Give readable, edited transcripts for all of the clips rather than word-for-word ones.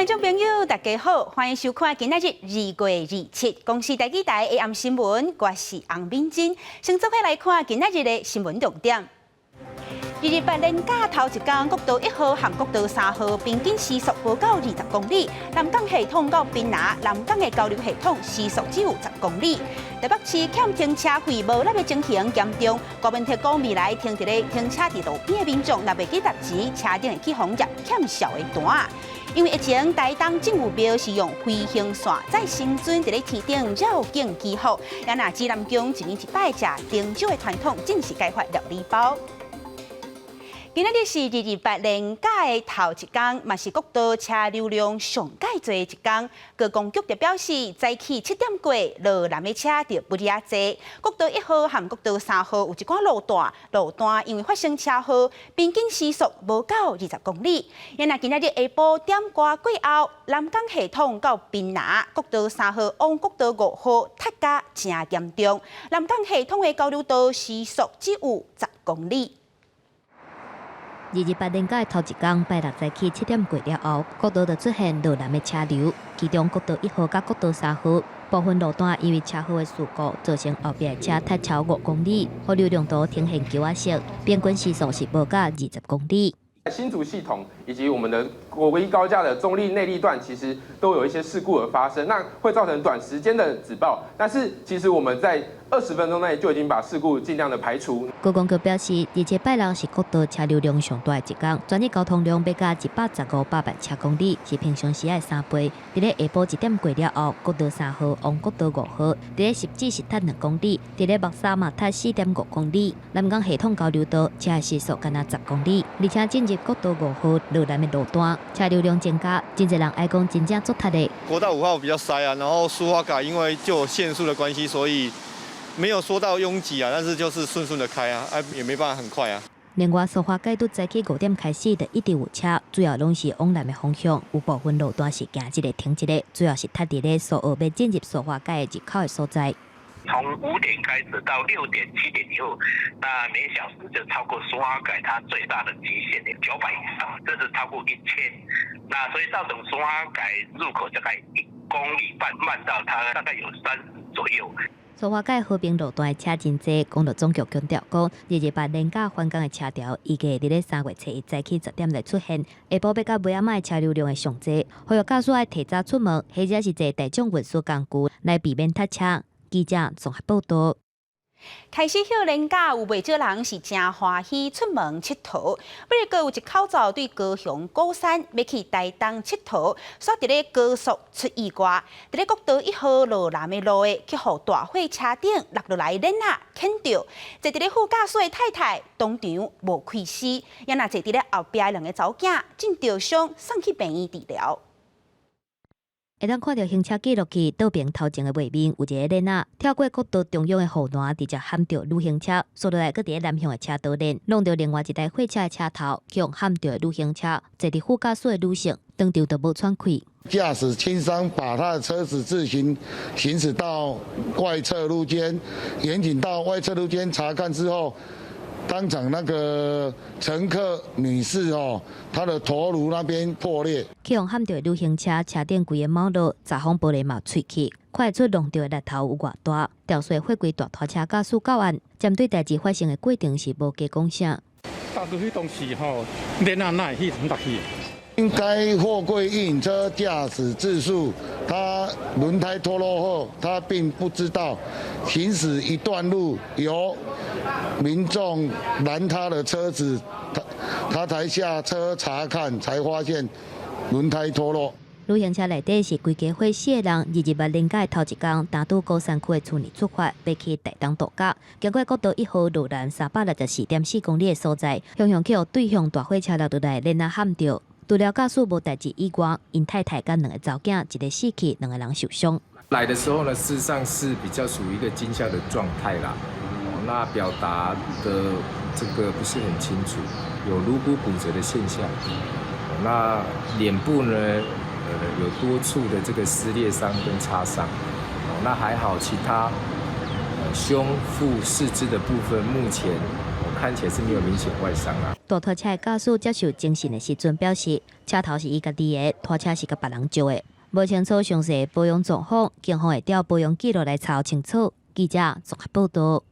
眾朋友，大家好，歡迎收看今仔日2月27公視台語台下暗新聞，我是洪敏珍。先做伙來看今仔日的新聞重點。228連假頭一工，國道1號和國道3號平均時速無夠20公里，南港系統到檳榔南港的交流系統時速只有10公里。台北市欠停車費無納的情形嚴重，柯文哲講未來停佇咧停車佇路邊的民眾，若袂記沓錢，車頂會去予入欠數的單。因為疫情，台東政府廟是用飛行線載神尊佇咧天頂繞境祈福，也若指南宮一年一擺食燈酒的傳統，正式改發料理包。今仔日是二二八連假的頭一工，嘛是國道車流量上蓋濟的一工。高公局就表示，早起7點過，落南的車就不爾濟。國道1號和國道3號有一寡路段，路段因為發生車禍，平均時速無夠20公里。也若今仔日下晡點外過後，南港系統到檳榔國道三號往國道5號塞甲誠嚴重，南港系統的交流道時速只有10公里。二二八連假的頭一工，拜六早起7點過了後，國道就出現落南的車流。其中國道1號佮國道3號部分路段因為車禍的事故，造成後壁的車塞超5公里，予流量圖呈現球仔色，平均時速是無到20公里。新竹系統以及我們的國一高架的中壢內壢段，其實都有一些事故而發生，那會造成短時間的紫爆。但是其實我們在20分鐘內就已經把事故盡量的排除。高公局表示，而且拜六是國道車流量上大的一工，全日交通量欲甲115百萬車公里，是平常時的3倍。佇咧下晡1點過了後，國道三號往國道五號，佇咧汐止是塞2公里，佇咧木柵嘛塞4.5公里。南港系統交流道車時速干焦十公里，而且進入國道五號落南的路段，車流量增加，真濟人哀講真正足塞的。國道5號比較塞啊，然後蘇花改因為就限速的關係，所以沒有說到擁擠啊，但是就是順順的開啊，啊也沒辦法很快啊。另外，蘇花改對早起5點開始就一直有車，主要攏是往南的方向，有部分路段是行一个停一个，主要是塞佇咧蘇澳欲進入蘇花改的入口的所在。從5點開始到6點、7點以後，那每小時就超過蘇花改它最大的極限的900以上，甚至超過1000。那所以造成蘇花改入口大概1公里半，慢到它大概有30左右。蘇花改和平路段的車真濟，公路總局強調講，二二八連假返工的車潮，預計佇咧3月初一早起10點來出現，下晡欲到尾仔仔的車流量會上濟，呼籲駕駛愛提早出門，或者是坐大眾運輸工具來避免塞車。記者綜合報道。開始歇連假，有袂少人是誠歡喜出門𨑨迌。不過有一口罩對高雄鼓山欲去台東𨑨迌，煞佇咧高速出意外，佇咧國道1號落南的路的，去予大貨車頂落落來的鏈仔牽著，坐佇咧副駕駛的太太當場無氣死，也若坐佇咧後壁兩个查某囝真著傷，送去病院治療。會當看著行車記錄器倒爿頭前的畫面，有一个囡仔跳過國道中央的護欄，直接撼著旅行車，紲落來閣佇咧南向的車道內，弄著另外一台貨車的車頭，予撼著旅行車，坐佇副駕駛的女性當場就無喘氣。駕駛輕傷，把他的車子自行行駛到外側路肩，遠景到外側路肩查看之後，當場那個乘客女士哦，她的頭顱那邊破裂。予撼著旅行車車頂規个毛落，閘風玻璃嘛碎去，看會出弄著的力頭有偌大。肇事貨櫃大拖車駕駛到案，針對代誌發生的過程是無加講啥。大哥，彼當時吼，鏈仔哪會彼陣落去？該貨櫃運車駕駛自述，他輪胎脫落後，他並不知道行駛一段路，由民眾攔他的車子，他才下車查看，才發現輪胎脫落。旅行車內底是規家伙四個人，二二八連假的頭一工，單拄鼓山區的厝呢出發，欲去台東度假。經過國道1號路南364.4公里的所在，雄雄予對向大貨車落落來，鏈仔撼著。除了駕駛無代誌以外，𪜶太太佮兩个查某囝，一个死去，兩个人受傷。來的時候呢，事實上是比較屬於一個驚嚇的狀態啦。那表達的這個不是很清楚，有顱骨骨折的現象。那臉部呢，有多處的這個撕裂傷跟擦傷。那還好，其他胸腹四肢的部分，目前看起來是沒有明顯外傷啦。大拖車的駕駛接受偵訊的時陣表示，車頭是伊家己的，拖車是共別人借的，無清楚詳細保養狀況，警方會調保養記錄來查清楚。記者綜合報道。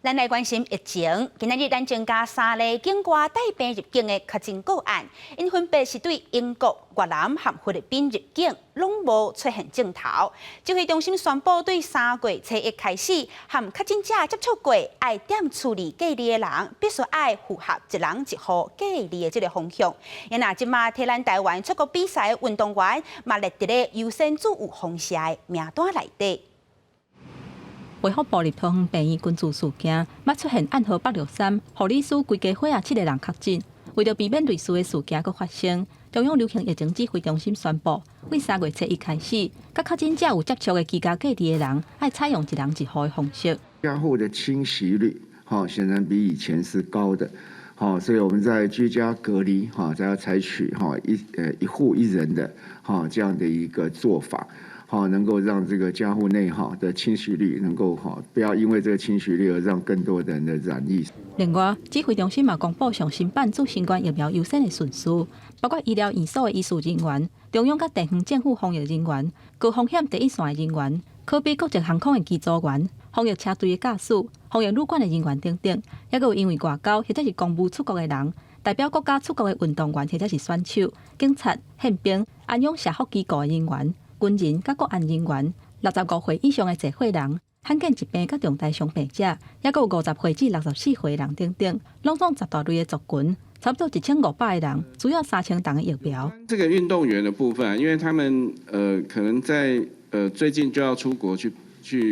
咱來關心疫情，今仔日咱增加三例境外帶病入境的確診個案，𪜶分別是對英國、越南和菲律賓入境，攏無出現症頭。指揮中心宣布，對3月初一開始，和確診者接觸過愛踮厝裡隔離的人，必須愛符合一人一戶隔離的這个方向。啊若這馬替咱台灣出國比賽的運動員，嘛列佇咧優先注有放射的名單內底。衛福部立桃園病院群聚事件，捌出現案號863護理師規家伙仔七个人確診。為著避免類似的事件閣發生，中央流行疫情指揮中心宣布，對3月初一開始，佮確診者有接觸的居家隔離的人，愛採用一人一戶的方式。家戶的侵襲率，哈，顯然比以前是高的，好，所以我們在居家隔離，哈，就要採取哈一戶一人的哈這樣的一個做法。好，能夠讓這個家戶內哈的侵襲率能夠哈，不要因為這個侵襲率而讓更多的人的染疫。另外，指揮中心嘛公布上新版注新冠疫苗優先的順序，包括醫療院所的醫事人員、中央佮地方政府防疫人員、高風險第一線的人員、可比國際航空的機組員、防疫車隊的駕駛、防疫旅館的人員等等，抑閣有因為外交或者是公務出國的人，代表國家出國的運動員或者是選手、警察、憲兵、安養社福機構的人員、軍人佮國安人員、65歲以上的濟歲人、罕見疾病佮重大傷病者，抑閣有50歲至64歲的人等等，攏總十大類的族群，差不多1500個人，需要3000筒的疫苗。這個運動員的部分，因為他們可能在最近就要出國去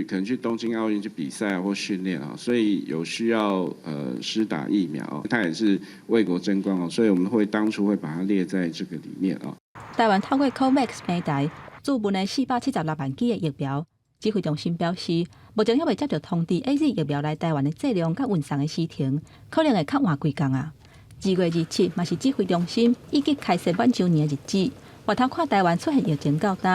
可能去東京奧運去比賽或訓練啊，所以有需要施打疫苗，他也是為國爭光哦，所以我們會當初會把它列在這個裡面啊。台灣透過 COVAX 平台注運的476萬劑的疫苗，指揮中心表示，目前猶未接到通知 AZ 疫苗來台灣的劑量佮運送的時程，可能會較晚幾工啊。2月27嘛是指揮中心預計開設滿週年的日子。回頭看台灣出現疫情到今，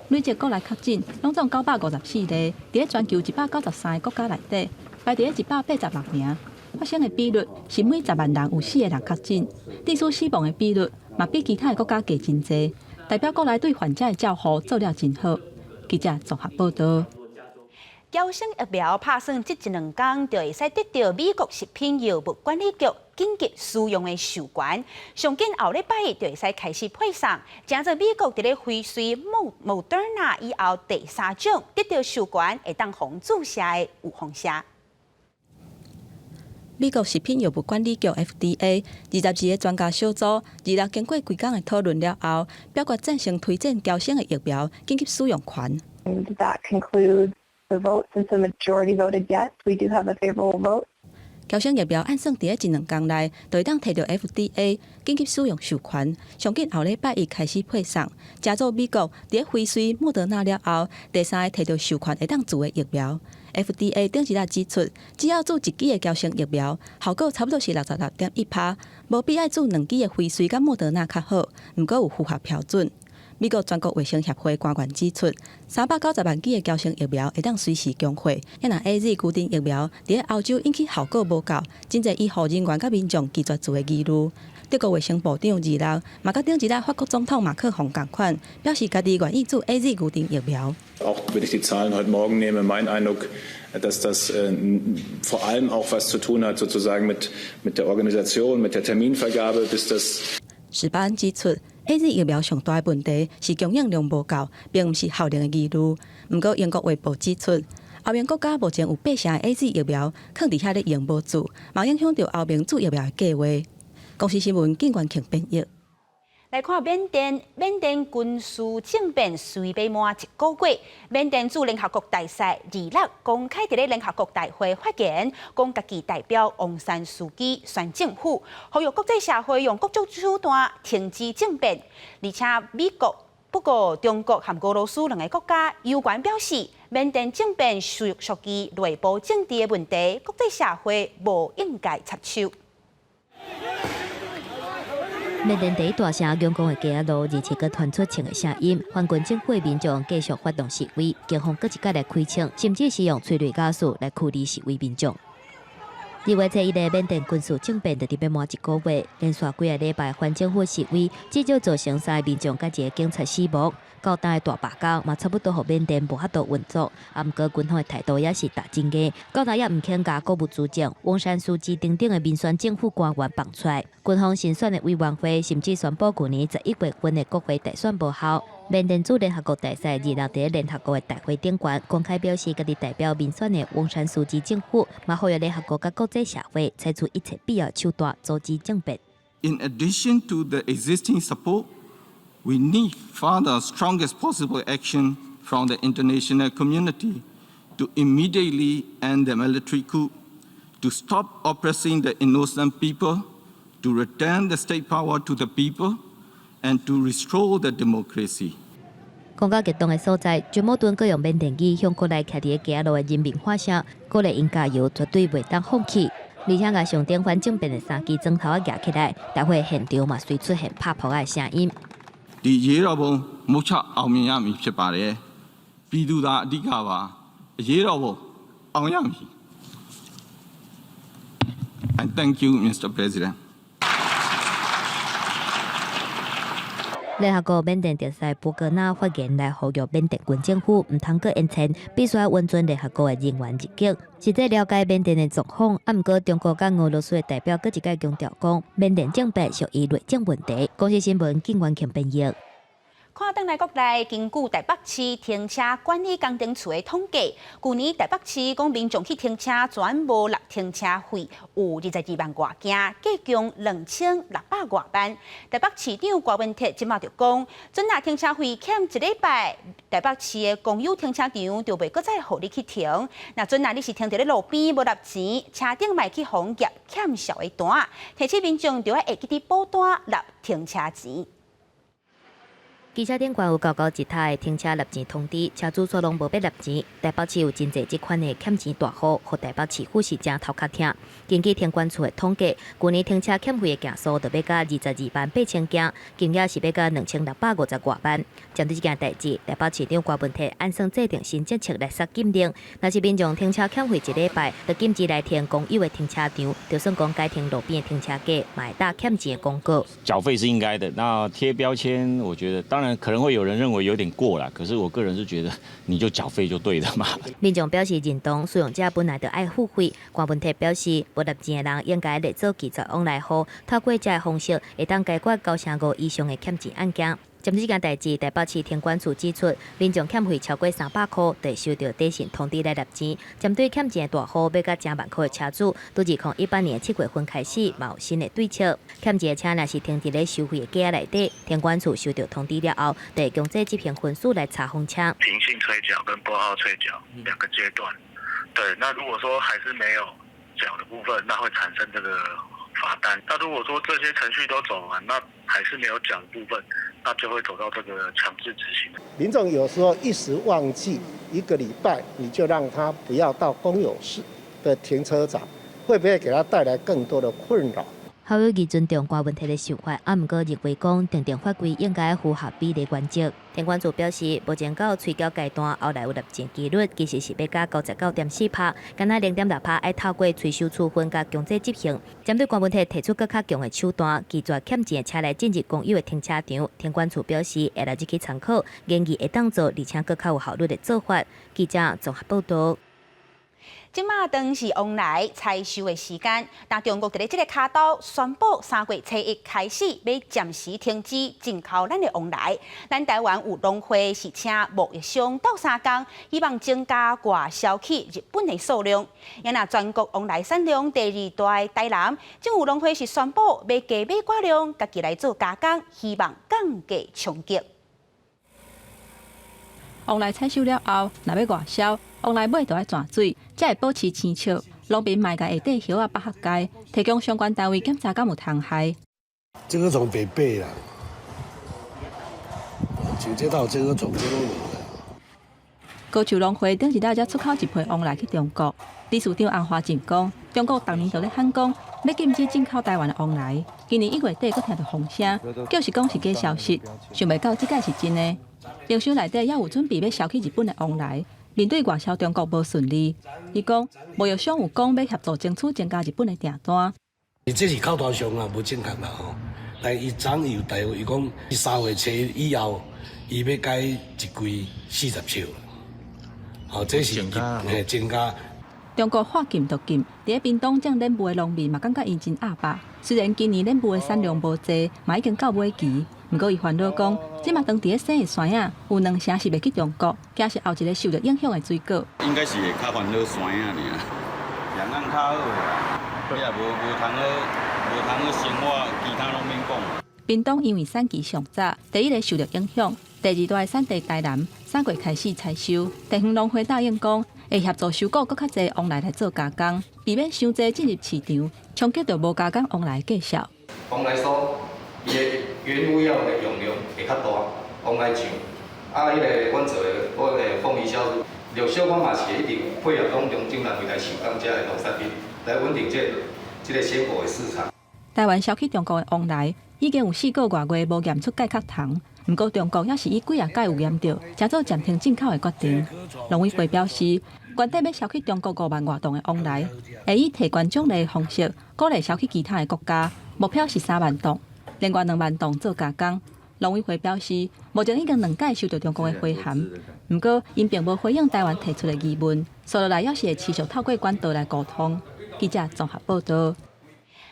累計國內確診攏總954例，佇咧全球193個國家內底，排佇咧186名。發生的比率是每10萬人有四個人確診，致使死亡的比率嘛比其他的國家低真濟，代表國內對患者的照護做了真好。記者綜合報道。嬌生疫苗拍算這一兩工就會使得到美國食品藥物管理局緊急使用的授權，上緊後禮拜就會使開始配送。成做美國佇咧輝瑞莫德納以後第三種得到授權會當予注射的預防射。美國食品藥物管理局 FDA 22個專家小組26經過幾工的討論了後，表決贊成推薦嬌生的疫苗緊急使用權。 That concludes the vote. Since the majority voted yes, we do have a favorable vote. 嬌生疫苗按算佇咧一兩工內，就會當提著 FDA 緊急使用授權，上緊後禮拜一開始配送。成做美國佇咧輝瑞、莫德納了後，第三个提著授權會當注的疫苗。FDA 頂一日指出，只要注一劑的嬌生疫苗，效果差不多是66.1趴，無比愛注兩劑的輝瑞佮莫德納較好。毋過有符合標準。美國全國衛生協會官員指出，390萬劑的嬌生疫苗會當隨時供貨。若 AZ 居中疫苗佇咧歐洲引起效果無夠，真濟醫護人員佮民眾拒絕注的疑慮。德國衛生部長26嘛，佮頂一日法國總統馬克宏仝款，表示家己願意注 AZ 居中疫苗。 Auch wenn ich die Zahlen heute Morgen nehme, mein Eindruck, dass das vor allem auch was zu tun hat, sozusagen mit der Organisation, mit der Terminvergabe, bis das 史巴恩指出，AZ 疫苗上大的問題是供應量無夠，並毋是效能的疑慮。毋過英國衛報指出，歐盟國家目前有八成的 AZ 疫苗囥佇遐咧用無注，嘛影響著歐盟注疫苗的計劃。公視新聞，景元慶編譯。來看緬甸，緬甸軍事政變隨欲滿一個月，緬甸駐聯合國大使26公開佇咧聯合國大會發言，講家己代表翁山蘇姬選政府，呼籲國際社會用各種手段停止政變。而且美國、不過中國和俄羅斯兩个國家有關表示，緬甸政變屬於內部政治的問題，國際社會無應該插手。緬甸第一大城仰光的街仔路，27閣傳出槍的聲音，反軍政府的民眾繼續發動示威，警方閣一擺來開槍，甚至使用催淚ガス來驅離示威民眾。2月初一日，緬甸軍事政變就佇欲滿一個月，連續幾个禮拜反政府示威，至少造成三个民眾佮一个警察死亡。到今的大罷工嘛，差不多予緬甸無法度運作。啊，毋過軍方的態度也是打真硬，到今也毋肯共國務資政翁山蘇姬等等的民選政府官員放出來。軍方新選的委員會甚至宣布舊年11月份的國會大選無效。緬甸駐聯合國大使26佇聯合國的大會頂懸公開表示，家己代表民選的翁山蘇姬政府，嘛呼籲聯合國佮國際社會採取一切必要手段阻止政變。 In addition to the existing support, we need further strongest possible action from the international community to immediately end the military coup, to stop oppressing the innocent people, to return the state power to the people, and to restore the democracy. 講到激動的所在，金姆頓閣用緬甸語向國內徛佇街仔路的人民喊聲，鼓勵𪜶加油，絕對袂當放棄。而且共上頂反政變的三支磚頭仔舉起來，大會現場嘛隨出現拍噗仔的聲音。 ဒီအရေးတော်ပုံမုချအောင်မြင်ရမည်ဖြစ်ပါတယ်ပြည်သူသာအဓိကပါအရေးတော်ပုံအောင်ရမည် And thank you, Mr. President. 聯合國緬甸特使布格納發言來呼籲緬甸軍政府毋通閣延簽，必須愛允准聯合國的人員入境。實際了解緬甸的狀況，啊，毋過中國佮俄羅斯的代表閣一擺強調講，緬甸政變屬於內政問題。公視新聞景元慶編譯。看轉來國內，根據台北市停車管理工程處的統計，舊年台北市講民眾去停車全無納停車費，有22萬外件，計共2600外萬。台北市長柯文哲這馬就講，準若停車費欠一禮拜，台北市的公有停車場就袂閣再予你去停。若準若你是停佇咧路邊無納錢，車頂嘛會去予人夾欠數的單，提醒民眾著愛會記得補單納停車錢。機車頂懸有高高一塔的停車納錢通知，車主煞攏無欲納錢。台北市有真濟這款的欠錢大戶，予台北市府是誠頭殼疼。根據停管處的統計，舊年停車欠費的件數就欲到22萬8千件，金額是欲到2650外萬。針對這件代誌，台北市長柯文哲按算制定新政策來設禁令，若是民眾停車欠費一禮拜，就禁止來停公有的停車場，就算講改停路邊的停車格，嘛會打欠錢的廣告。繳費是應該的，那貼標籤，我覺得當然可能會有人認為有點過了，可是我個人是覺得你就繳費就對了嘛。民眾表示認同，使用者本來就愛付費。柯文哲表示，無納錢的人應該列做記載往來戶，透過這个方式，會當解決95%以上的欠錢案件。針對這件代誌，台北市停管處指出，民眾欠費超過300塊，就會收到短信通知來納錢。針對欠錢的大戶，欲到誠萬塊的車主，對2018年7月份開始，嘛有新的對策。欠錢的車若是停佇咧收費的格仔內底，停管處收到通知了後，就會強制執行巡視來查封車。停信催繳跟撥號催繳兩個階段。對，那如果說還是沒有繳的部分，那會產生這個罰單。那如果說這些程序都走完，那還是沒有繳的部分，那就會走到這個強制執行。民眾有時候一時忘記，一個禮拜你就讓他不要到公有室的停車場，會不會給他帶來更多的困擾？侯友宜尊重柯文哲的想法，啊，毋過認為講訂定法規應該符合比例原則。停管處表示，目前到催繳階段，後來有納錢機率其實是欲到99.4%，干焦0.6%愛透過催收處分佮強制執行。針對柯文哲提出閣較強的手段，拒絕欠錢的車來進入公有的停車場，停管處表示會來入去參考，研議會當做，而且閣較有效率的做法。記者綜合報導。這馬當是旺來採收的時間，但中國佇咧這个跤肚宣布3月初一開始，欲暫時停止進口咱的旺來。咱台灣有農會是請貿易商鬥相共，希望增加外銷去日本的數量。也若全國旺來產量第二大的台南，這有農會是宣布欲加碼掛量，家己來做加工，希望降價衝擊。旺來採收了後，若欲外銷，旺來尾就愛轉水，才會保持青笑。農民嘛會共下底葉仔剝較提供相關單位檢查敢有蟲害。這個從白白啦，像這套這個蟲這攏無啦。高樹農會頂一禮才出口一批旺來去中國。理事長洪華進講，中國逐年都咧喊講，欲禁止進口台灣的旺來。今年1月底，閣聽著風聲，就是講是假消息，想袂到這擺是真的。冰箱內底猶有準備欲銷去日本的旺來，面對外銷中國無順利。伊講，貿易商有講欲協助爭取增加日本的訂單。這是口頭上啊，無正確啦吼。但伊昨有大約伊講，3月初以後，伊欲改一櫃40尺。哦，這是增加。中國話禁就禁，佇咧屏東種蓮霧的農民嘛感覺𪜶真壓霸。雖然今年蓮霧的產量無濟，嘛已經到尾期。毋過伊煩惱講，這馬當佇咧生的山仔，有兩成是袂去中國，驚是後一个受著影響的水果。應該是會較煩惱山仔爾，養養較好啦，你也無通好生活，其他攏免講。屏東因為產期上早，第一个受著影響。第二大的產地台南，3月開始採收。地方農會答應講，會協助收購閣較濟旺梨來做加工，避免傷濟進入市場，衝擊著無加工旺梨的價數。旺梨酥，伊的原物料的用量會較大，旺梨醬，啊，彼个阮做的我的鳳梨酵素，陸續我嘛是一定配合講中中南未來壽港遮的農產品，來穩定這個鮮果的市場。台灣銷去中國的旺梨，已經有4個外月無驗出介殼蟲。毋過中國猶是以幾仔改有驗著，才做暫停進口的決定。農委會表示，原底欲銷去中國5萬外噸的旺梨，會以提懸獎勵的方式，鼓勵銷去其他的國家，目標是3萬噸，另外2萬噸做加工。農委會表示，目前已經兩改收著中國的回函，毋過𪜶並無回應台灣提出的疑問，紲落來猶是會持續透過管道來溝通。記者綜合報導。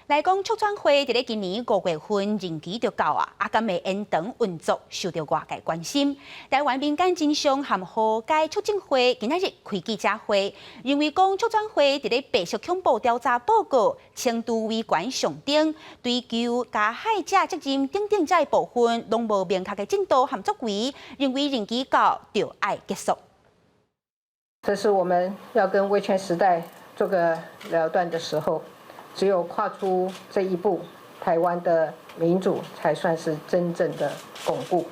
來講促轉會佇咧今年5月份任期就到啊，啊，敢會延長運作，受著外界關心。台灣民間真相和和解促進會今仔日開記者會，認為講促轉會佇咧白色恐怖調查報告、輕度維權上頂，追究加害者責任等等這部分，攏無明確的進度和作為，認為任期到就愛結束。這是我們要跟威權時代做個了斷的時候。只有跨出這一步，台灣的民主才算是真正的鞏固。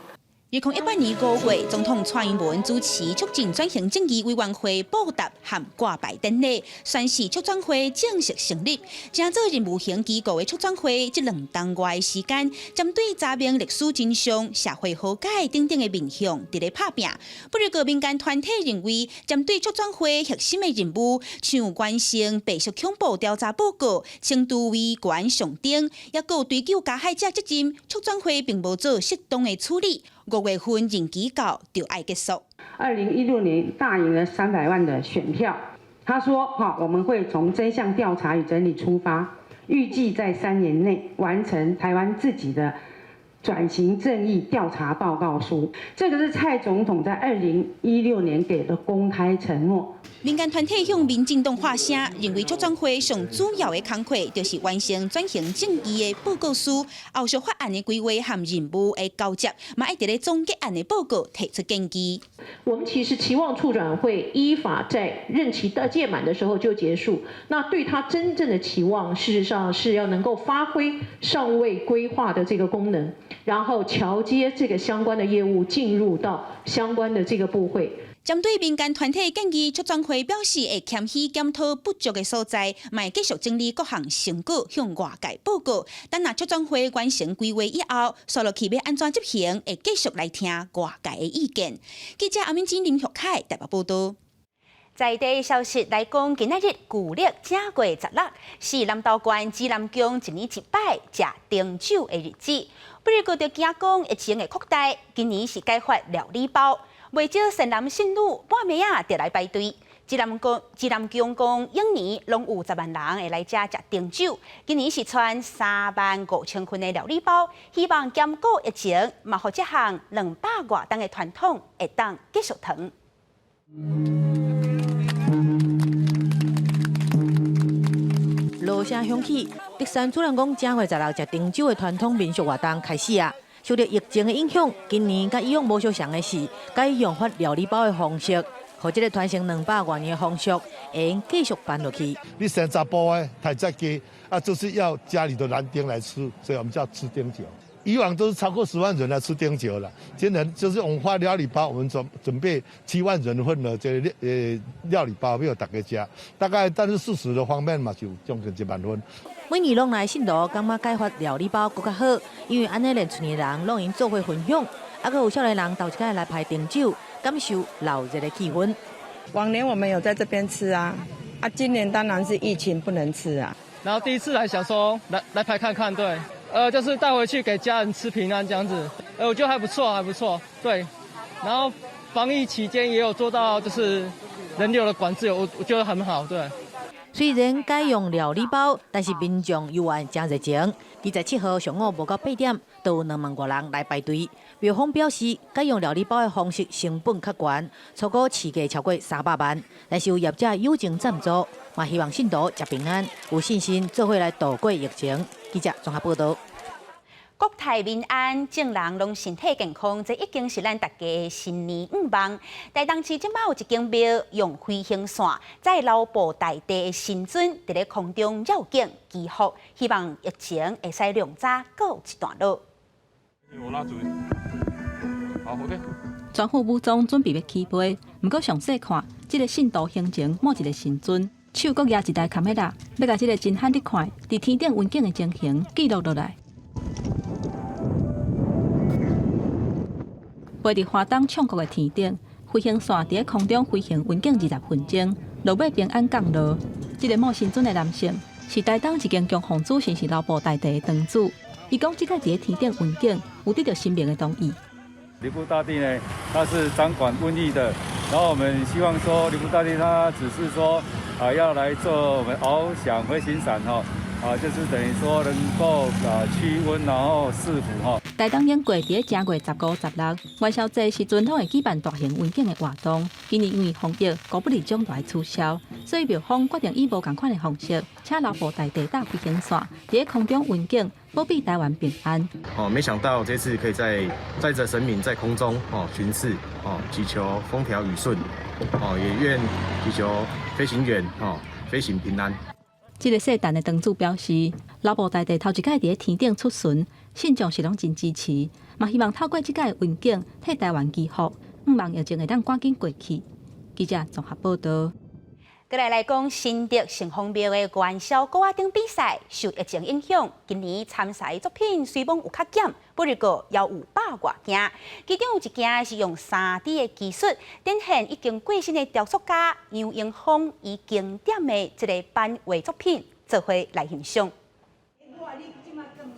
2018年5月，總統蔡英文主持促進轉型正義委員會布達和掛牌典禮，宣示促轉會正式成立。成做任務型機構的促轉會，這2冬外的時間，針對查明歷史真相、社會和解等等的面向，佇咧拍拚。不過，民間團體認為，針對促轉會核心的任務，像完成白色恐怖調查報告、輕度維權上頂，抑閣追究加害者責任，促轉會並無做適當的處理。5月份任期到就愛結束。2016年大贏了300萬的選票，他說：哈，我們會從真相調查與整理出發，預計在3年內完成台灣自己的轉型正義調查報告書。這個是蔡總統在2016年給的公開承諾。民間團體向民進黨發聲，認為促轉會上主要的工課就是完成轉型正義的報告書，後續法案的規劃和任務的交接，嘛愛佇咧總結案的報告提出建議。我們其實期望促轉會依法在任期的屆滿的時候就結束。那對他真正的期望，事實上是要能夠發揮上位規劃的這個功能，然後橋接這個相關的業務進入到相關的這個部會。針對民間團體建議，促轉會表示會謙虛檢討不足的所在，嘛會繼續整理各項成果向外界報告。等若促轉會完成規劃以後，紲落去欲按怎執行，會繼續來聽外界的意見。記者阿敏金林玉凱台北報導。在地消息來講，今仔日舊曆正月十六是南投縣紫南宮一年一擺食燈酒的日子。不過，就驚講疫情會擴大，今年是改發料理包。袂少善男信女半暝仔就來排隊。紫南宮講，往年攏有10萬人會來遮食燈酒，今年是傳3萬5千份的料理包，希望兼顧疫情，嘛予這項200外冬的傳統會當繼續傳。鑼聲響起，竹山紫南宮正月十六食燈酒的傳統民俗活動開始啊！受著疫情的影響，今年佮以往無相仝的是，改用發料理包的方式，予這个傳承200外年的風俗會用繼續辦落去。你生查埔的太早雞啊，就是要家裡的男丁來吃，所以我們叫吃燈酒。以往都是超過10萬人來吃燈酒了，今年就是我們發料理包，我們準備7萬人份的這個料理包予大家食，大概但是素食的方面嘛，就將近1萬份。每年攏來信徒感覺改發料理包閣較好，因為按呢連村的人攏會做伙分享，啊，閣有少年人頭一擺來排燈酒，感受鬧熱的氣氛。往年我們有在這邊吃啊，啊，今年當然是疫情不能吃啊。然後第一次來想說來來排看看，對，就是帶回去給家人吃平安這樣子，我覺得還不錯，還不錯，對。然後防疫期間也有做到，就是人流的管制，我覺得很好，對。雖然改用料理包，但是民眾猶原誠熱情。27號上午無到8點，就有2萬外人來排隊。廟方表示，改用料理包的方式成本較懸，初估市價超過300萬，但是有業者友情贊助，嘛希望信徒食平安，有信心做伙來渡過疫情。記者綜合報導。國泰民安，眾人攏身體健康，這已經是咱大家的新年願望。台東市這擺有一間廟，用飛行傘載勞步大帝的神尊，佇咧空中繞境祈福，希望疫情會使量早告一段落。我拉主，好，OK。全副武裝準備欲起飛，毋過詳細看，這个信徒行前某一个神尊，手閣舉一台卡梅拉，欲共這个真罕得看，佇天頂雲景的情形記錄落來。飛佇華東唱國的天頂，飛行傘佇咧空中飛行雲景20分鐘，落尾平安降落。這个冒神尊的男性是台東一間供奉主神是勞步大帝的堂主。伊講，這擺佇咧天頂雲景有得著神明的同意。劉布大帝呢，他是掌管瘟疫的，然後我們希望說，劉布大帝他只是說啊，要來做我們翱翔飛行傘吼，啊，就是等於說能夠啊驅瘟，然後賜福吼。台東永過佇咧正月15、16元宵節是傳統會舉辦大型雲景的活動。今年因為防疫，高不利將來取消，所以廟方決定以無仝款的方式，請勞步大帝搭飛行傘，佇咧空中雲景保庇台灣平安。哦，沒想到這次可以在載著神明在空中哦巡視哦，祈求風調雨順哦，也願祈求飛行員哦飛行平安。這个姓陳的堂主表示，勞步大帝頭一擺佇咧天頂出巡，信眾是攏真支持，嘛希望透過這擺雲景替台灣祈福，向望疫情會當趕緊過去。記者綜合報導。閣來來講，新竹城隍廟的元宵鼓仔燈比賽受疫情影響，今年參賽作品雖罔有較減，不過也有100外件。其中有一件是用3D 的技術展現已經過身的雕塑家楊英風伊經典的這个版畫作品，做伙來欣賞。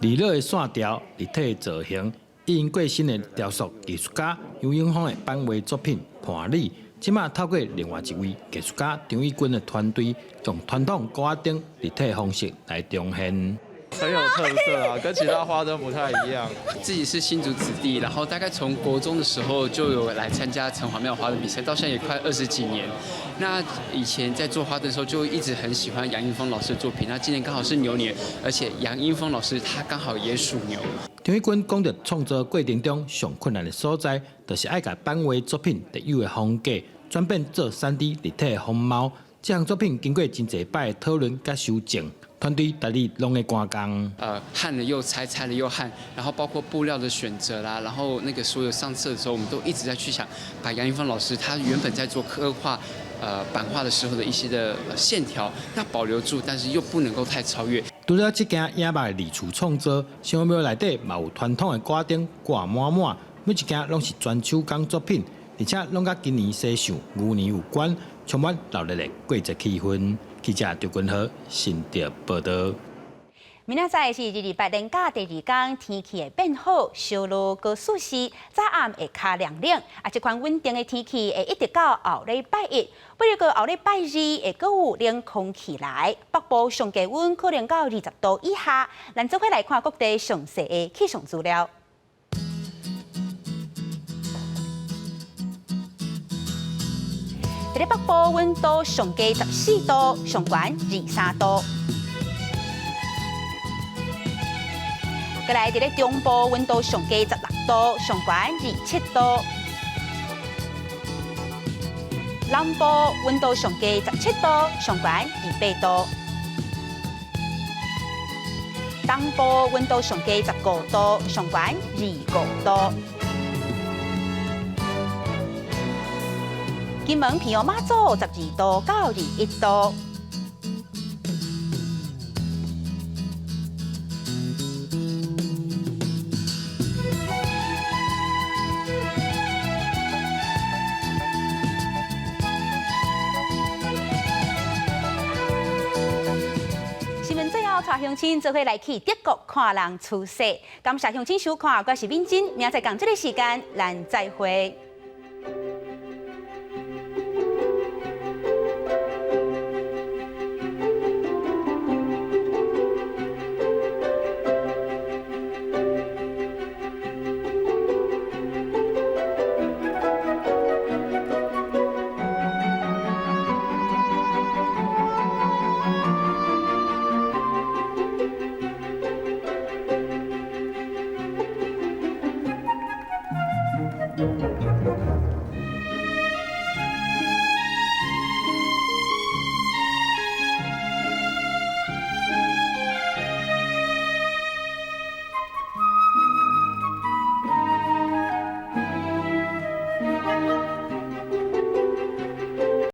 利落的線條、立體造型，已經過身的雕塑藝術家楊英風的版畫作品《伴侶》。這馬透過另外一位藝術家張以軍的團隊，用傳統鼓仔燈立體方式來重現。很有特色啊，跟其他花燈不太一樣。自己是新竹子弟，然後大概從國中的時候就有來參加城隍廟花燈比賽，到現在也快20幾年。那以前在做花燈的時候，就一直很喜歡楊英風老師的作品。那今年剛好是牛年，而且楊英風老師他剛好也屬牛。張以軍講著創作過程中上困難的所在，就是愛共版畫作品特有的風格轉變做3D 立體的風貌。這項作品經過真濟擺的討論佮修正，團隊逐日攏咧趕工。焊了又拆，拆了又焊，然後包括布料的選擇啦，然後那個所有上色的時候，我們都一直在去想，把楊英風老師他原本在做刻畫、版畫的時候的一些的線條要保留住，但是又不能夠太超越。除了這件影目的二次創作，城隍廟內底嘛有傳統的鼓仔燈掛滿滿，每一件攏是全手工作品，而且攏佮今年生肖牛年有關，充滿熱鬧的過節氣氛。記者張君豪新竹報導。明仔載是228連假第二工，天氣會變好，小露閣四時，早暗會較涼冷。啊，這款穩定的天氣會一直到後禮拜一，不過後禮拜二會閣有冷空氣來，北部上低溫可能到20度以下。咱做伙來看各地詳細的氣象資料。佇咧北部溫度上低14度，上懸23度。閣來佇咧中部溫度上低16度，上懸27度。南部溫度上低17度，上懸28度。東部溫度上低15度，上懸25度。金門平陽馬祖12度到21度。帶鄉親做伙來去德國看人出世。感謝鄉親收看，我是敏珍，明仔載仝這个時間，咱再會。